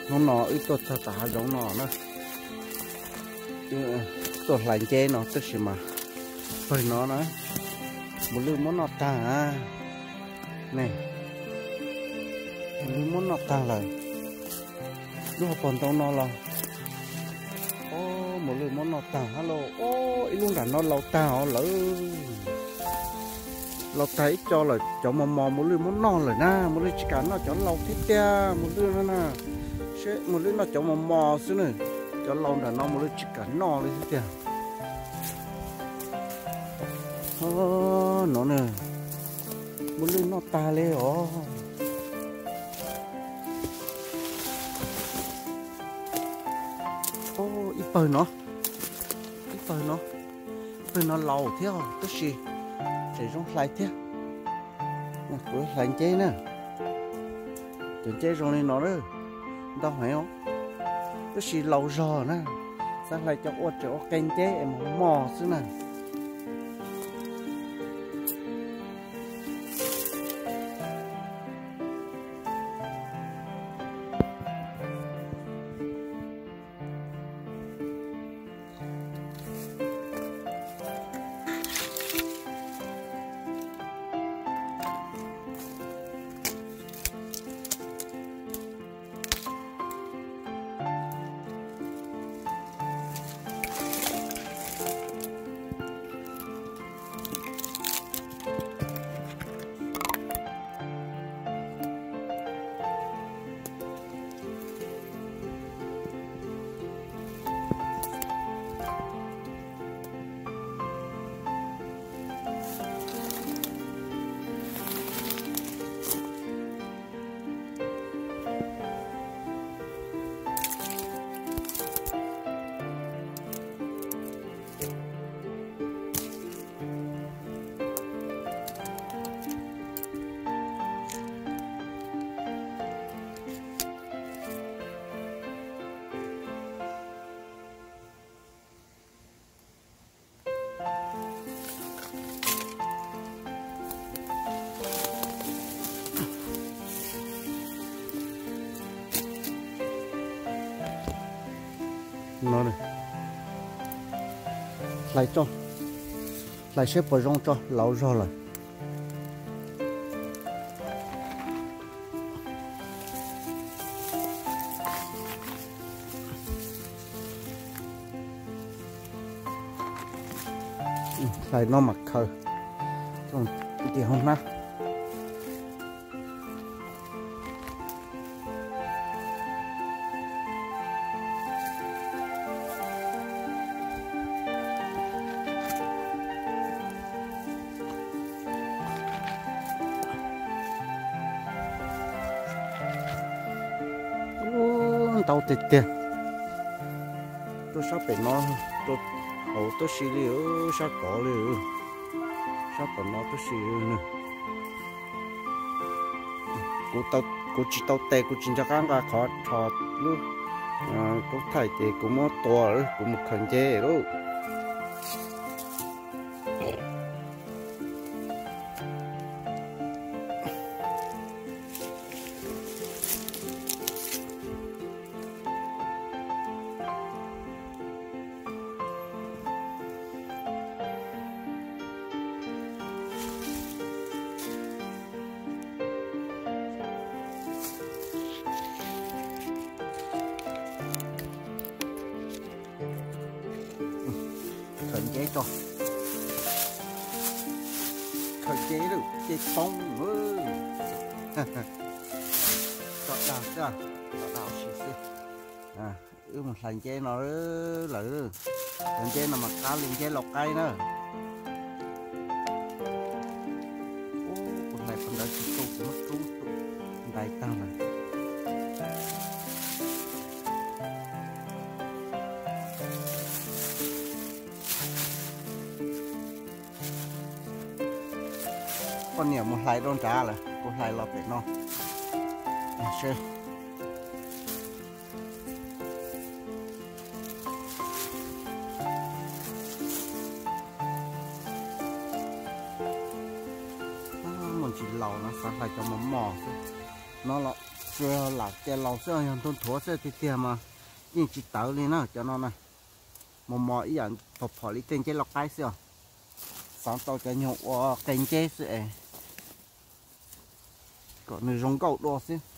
Hnub no wb tuaj txog tom hav zoov no na, tuaj hlais nceb no tab sis mas pawg no na, mos lwj muab noj tag a. Ne, mos lwj muab noj tag lawm. Lub hauv paus ntoo no los, o, mos lwj muab noj tag hab lauj. O, ib lub nram no laus tag os lawm. Laus tag ib co lawm, cov mos mos mos lwj muab noj lawm na, mos lwj tsis kam noj cov laus thiab tiag, mos lwj no na. Seb mos lwj noj cov mos mos xwb na, cov laus nram no mos lwj tsis kam noj li thiab tiag. O, no na, mos lwj noj tag li os. O, ib pawg no, ib pawg no, ib pawg no laus thiab tab sis tseem zoo hlais thiab. Kuv hlais nceb na, cov nceb zoo li no na, ntau heev os, tab sis laus zog na, xav hlais cov ua tseem ua qe nceb es mos mos xwb na. No, hlais tso, hlais saib puas zoo tso, laus zog lawm. Hlais no mas khaws ntim hauv hnab. Ntau tiag tiag. Rau sab pem no, rau hauv tub si li, sab kov li, sab tom no tub si. Kuv tsis tau tes, kuv tsis nco qab nqa qhov rho lub koob thaij ces kuv muab tua, kuv mus khaws nceb lauj. Khaws nceb tso. Khaws nceb lawm ces poob. Tso dag xwb, tso dag ua si xwb. Wb mus hlais nceb no lawm. Cov nceb no mas qab li nceb lau qaib na. Kuv hlais qhov ntawd tsis tu, kuv muab rub ntais tag lawm. Poj niam mus hlais rau nrad lawm, kuv hlais los pem no. Muaj ntsis laus no xav hlais cov mos mos xwb. No los Tsuas lam cia laus xwb, yog nthuav nthuav xwb tiag tiag mas yeej tsis tawv li na cov no na. Mos mos ib yam phom phom li tej nceb lauj qaib xwb os. Xav tau cov nyuag ua qe nceb xwb es kom nws zoo nkauj dua xwb.